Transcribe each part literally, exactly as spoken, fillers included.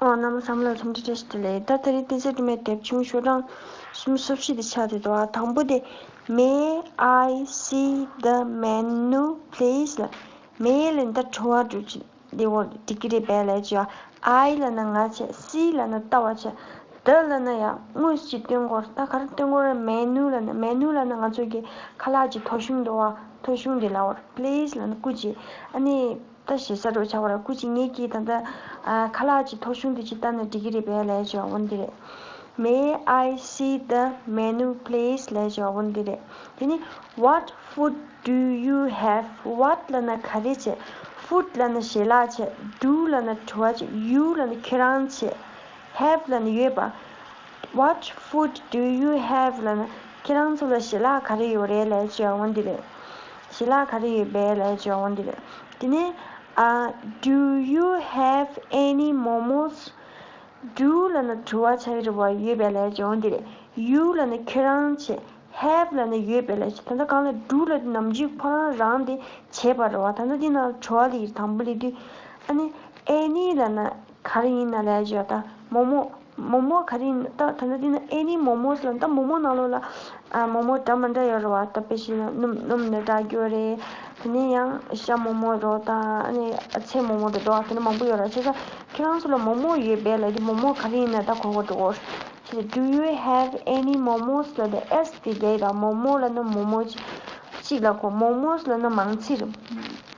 ཨོ། རྣམ་པ་ཚང་མ་ལ་འཚམས་འདྲི་བཀྲ་ཤིས་བདེ་ལེགས། ད་ད་རེས་བསྟན་འཛིན་སྒྲོལ་མའི་དེབ་ཆུང་ཤོག་གྲངས་སུམ་ཅུ་སོ་བཞི་དེ་ཆགས་བསྡད་འདུག་ཨ། དང་པོ་དེ། May I see the menu, please? ལ། May ལ་ད་དྲི་བ་འདྲ་ཅིག་འདི་འོ་འགྲིག་གི་རེད་པས་ལབ་ཀྱི་ཡོད། I ལབ་ན་ང་བྱས། See ལབ་ན་ལྟ་བ་བྱས། The ལབ་ན་ཡང་དངོས་སུ་ཅིག་སྟོན་གྱི་ཡོད་རེད། ད་ག་རེ་སྟོན་གྱི་ཡོད་རེད། Menu ལབ་ན། Menu ལབ་ན་ང་ཚོ་གི་ཁ་ལག་ཅིག་ཐོ་གཞུང་འདུག་པ། ཐོ་གཞུང་དེ་ལབ་ཀྱི་ཡོད་རེད། Please ལབ་ན་སྐུ་མཁྱེན། ཨ་ནི། ད་ཞེ་ས་འདྲ་ཆགས་པ་རེད། སྐུ་མཁྱེན། ངེད་ཀྱིས་ད་ལྟ་ཨ་ཁ་ལག་ཅིག་ཐོ་གཞུང་དེ་ཅིག་ལྟ་ན་འགྲིག་གི་རེད་པས་ལབ་ཀྱི་ཡོད། འོ་འདི་རེད། May I see the menu, please? ལབ་ཀྱི་ཡོད། འོ་འདི་རེད། དེ་ནས། What food do you have? What ལབ་ན་ག་རེ་བྱས། Food ལབ་ན་ཞལ་ལག་བྱས། Do ལབ་ན་དྲི་བ་བྱས། You ལབ་ན་ཁྱེད་རང་བྱས། Have ལབ་ན་ཡོད་པ། What food do you have? ལབ་ན་ཁྱེད་རང་ཚོ་ལ་ཞལ་ལག་ག་རེ་ཡོད་རེད་ལབ་ཀྱི་ཡོད། འོ་འདི་རེད། ཞལ་ལག་ག་རེ་ཡོད་པས་ལབ་ཀྱི་ཡོད། འོ་འདི་རེད། དེ་ནས་ཨ། Do you have any momos? Do ལབ་ན་དྲི་བ་བྱ་ཡི་རེད་པ། ཡོད་པས་ལབ་ཀྱི་ཡོད། འོ་འདི་རེད། You ལབ་ན་ཁྱེད་རང་བྱས། Have ལབ་ན་ཡོད་པས་ལབ་ཀྱི། ད་ལྟ་གང་ལ་do ལབ་དུས་ནམ་རྒྱུན་ཁོ་རང་རང་དེ་བྱས་པ་རེད་པ། ད་ལྟ་འདི་ནང་དྲི་བ་ལ་ཡིར་དང་པོ་ལ་དུས། ཨ་ནི་any ལབ་ན་ག་རེ་ཡིན་ན་ལབ་ཀྱི་ཡོད། ད་མོག་མོག་མོག་མོག་ག་རེ་ཡིན་ན། ད་ད་ལྟ་འདི་ན་any momos ལབ་ན། ད་མོག་མོག་ནང་ལོགས་ལ་ཨ་མོག་མོག་འདྲ་མི་འདྲ་ཡོད་རེད་པ། ད་དཔེ་བཞག་ན་སྣུམ་སྣུམ་ནས་འདྲ་རྒྱུ་རེད། དེ་ནས་ཡང་ཤ་མོག་མོག་རེད་པ། ད་ཨ་ནི་ཚལ་མོག་མོག་རེད་པ། དེ་འདྲ་མང་པོ་ཡོད་རེད། བྱས་ཙང་ཁྱེད་རང་ཚོ་ལ་མོག་མོག་ཡོད་པས་ལབ་དུས་མོག་མོག་ག་རེ་ཡིན་ན་ད་གོ་གི་འདུག་གོ། བྱས་ཙང་do you have any momos ལབ་དུས་S དེ་རྒྱག་ཡིན། ད་མོག་མོག་ལབ་ན་མོག་མོག་གཅིག་ལ་གོ། momos ལབ་ན་མང་ཚིག་རེད།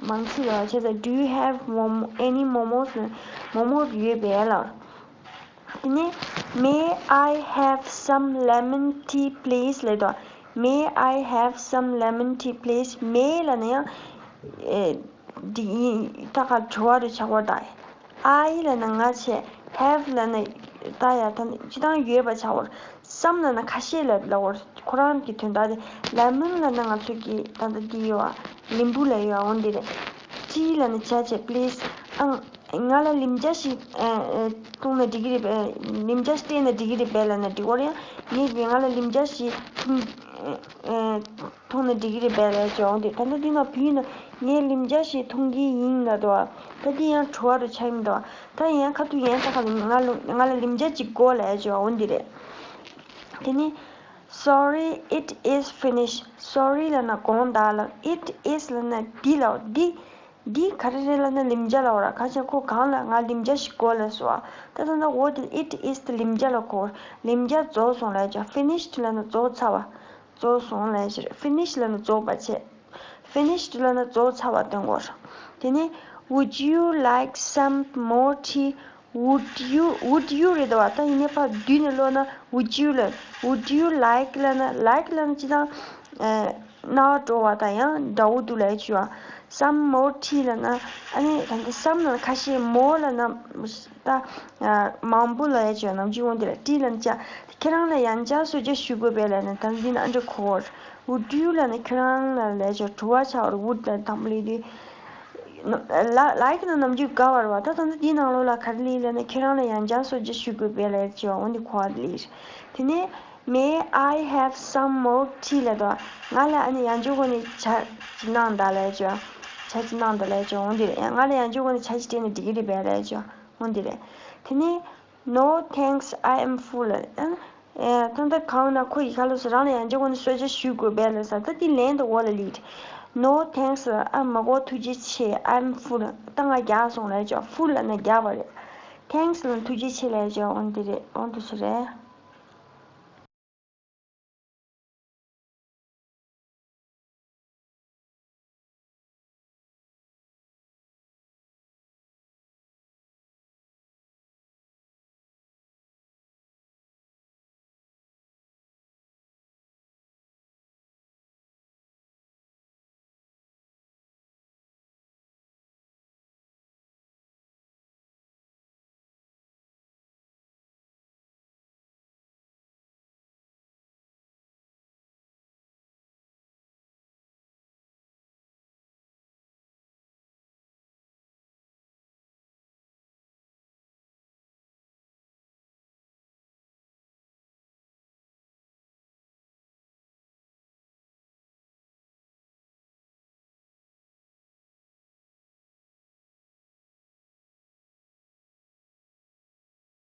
མང་ཚིག་རེད་པ། བྱས་ཙང་do you have momo- any momos ལབ་ན་མོག་མོག་ཡོད་པས་ལབ། དེ་ནས། May I have some lemon tea, please? ལབ་དུས། May I have some lemon tea, please? May ལབ་ན་ཡང་ཨེ་འདི་ཡིན། ད་ག་དྲི་བ་རུ་ཆགས་པ་དང་། I ལབ་ན་ང་བྱས། Have ལབ་ན་ད་ཡ་ད་སྤྱིར་བཏང་ཡོད་པ་ཆགས་པ་རེད། Some ལབ་ན་ཁ་ཤས་ལ་ལབ་པ་རེད། ཁོ་རང་གི་དོན་དག་དེ། Lemon ལབ་ན་ང་ཚོ་གི་ད་ལྟ་འདི་ཡོད་པ། ལིམ་བུ་ལབ་ཡོད་པ། འོ་འདི་རེད། Tea ལབ་ན་ཇ་བྱས། Please. ཨང་། ང་ལ་ལིམ་ཇ་ཞིག་ཨ་ཨ་འཐུང་ན་འགྲིག་གི་རེད་པས། ལིམ་ཇ་ཞིག་སྤྲད་ན་འགྲིག་གི་རེད་པས་ལབ་ན་འགྲིག་གི་རེད། ངས་ཀྱིས་ང་ལ་ལིམ་ཇ་ཞིག་འཐུང་ཨ་ཨ་འཐུང་ན་འགྲིག་གི་རེད་པས་ལབ་ཀྱི་ཡོད། འོ་འདི། ད་ལྟ་འདི་ན་བུ་ཡིན་ན་ངས་ལིམ་ཇ་ཞིག་འཐུང་གི་ཡིན་ལབ་འདུག་པ། ད་འདི་ཡང་དྲི་བ་རུ་ཆགས་ཡིན་འདུག་པ། ད་ཡང་ཁ་ཐུག་ཡང་ད་ག་ལ་ང་ལ་ང་ལ་ལིམ་ཇ་ཅིག་དགོས་ལབ་ཀྱི་ཡོད། འོ་འདི་རེད། དེ་ནས། Sorry, it is finished. Sorry ལབ་ན་དགོངས་དག་ལབ། It is ལབ་ན་འདི་ལབ། འདི། འདི་ག་རེ་རེད་ལབ་ན་ལིམ་ཇ་ལབ་པ་རེད། གང་ཞིག་ཁོ་གང་ལ་ང་ལིམ་ཇ་ཞིག་དགོས་ལབ་སོང་བ། ད་ད་ད་འོ་དེ་it is དེ་ལིམ་ཇ་ལ་གོ། ལིམ་ཇ་རྫོགས་སོང་ལབ་ཀྱི་ཡོད། Finished ལབ་ན་རྫོགས་ཚར་བ། རྫོགས་སོང་ལབ་ཀྱི་རེད། Finished ལབ་ན་རྫོགས་པ་བྱས། Finished ལབ་ན་རྫོགས་ཚར་བ་སྟོན་གྱི་ཡོད། དེ་ནས། Would you like some more tea? Would you, would you རེད་དོ། ད་ཡིན་ནའི་ཕར་བསྡུས་ནས་ཀློག་ན་would you ལབ། Would you like ལབ་ན། Like ལབ་ན་སྤྱིར་བཏང་ཨ་རྣ་བ་སྤྲོ་བ་དང་ཡང་འདྲ་བོ་འདུག་ལབ་ཀྱི་ཡོད། Some more tea ལབ་ན། ཨ་ནི་ད་ལྟ་some ལབ་ན་ཁ་ཤས། More ལབ་ན་ད་ཨ་མང་པོ་ལབ་ཀྱི་ཡོད། ནམ་རྒྱུན་འོ་འདི་ལ་tea ལབ་ན་ཇ། ཁྱེད་རང་ལ་ཡང་བསྐྱར་གསོལ་ཇ་ཞུ་དགོས་པས་ལབ་ན། ད་འདི་ན་ཨ་འདྲ་གོ། Would you ལབ་ན་ཁྱེད་རང་ལ་ལབ་ཀྱི་ཡོད། དྲི་བ་ཆགས་པ་རེད། Would ལབ་དང་པོ་ལབ་དུས། ལ་like ན་ནམ་རྒྱུན་དགའ་བ་རེད་པ། ད་ད་ལྟ་འདིའི་ནང་ལོགས་ལ་ག་རེ་ལབ་ལབ་ན། ཁྱེད་རང་ལ་ཡང་བསྐྱར་གསོལ་ཇ་ཞུ་དགོས་པས་ལབ་ཀྱི་ཡོད། འོ་འདི་གོ་བ་ལབ། དེ་ནས། May I have some more tea ལབ་དུས། ང་ལ་ཨ་ནི་ཡང་བསྐྱར་གོ་ནས་ཇ་ཅིག་གནང་དང་ལབ་ཀྱི་ཡོད། ཇ་ཅིག་གནང་དང་ལབ་ཀྱི་ཡོད། འོ་འདི་རེད། ཡང་ང་ལ་ཡང་བསྐྱར་གོ་ནས་ཇ་ཅིག་སྤྲད་ན་འགྲིག་གི་རེད་པས་ལབ་ཀྱི་ཡོད། འོ་འདི་རེད། དེ་ནས། No thanks, I am full. ཨ། ཨེ། ད་ལྟ་གང་ཡིན་ན་ཁོ་ཡི་ཁ་ལོ་སོ་རང་ལ་ཡང་བསྐྱར་གོ་ནས་གསོལ་ཇ་ཞུ་དགོས་པས་ལབ་ས། ད་འདི་ལན་དུ་འོ་ལ་ལབ། No thanks, ཨ་མ་དགོས་ཐུགས་རྗེ་ཆེ། I'm full. ད་ང་རྒྱགས་སོང་ལབ་ཀྱི་ཡོད། Full ལབ་ན་རྒྱགས་པ་རེད། Thanks ལབ་ན་ཐུགས་རྗེ་ཆེ་ལབ་ཀྱི་ཡོད། འོ་འདི་རེད། འོ་འདི་ཚོ་རེད།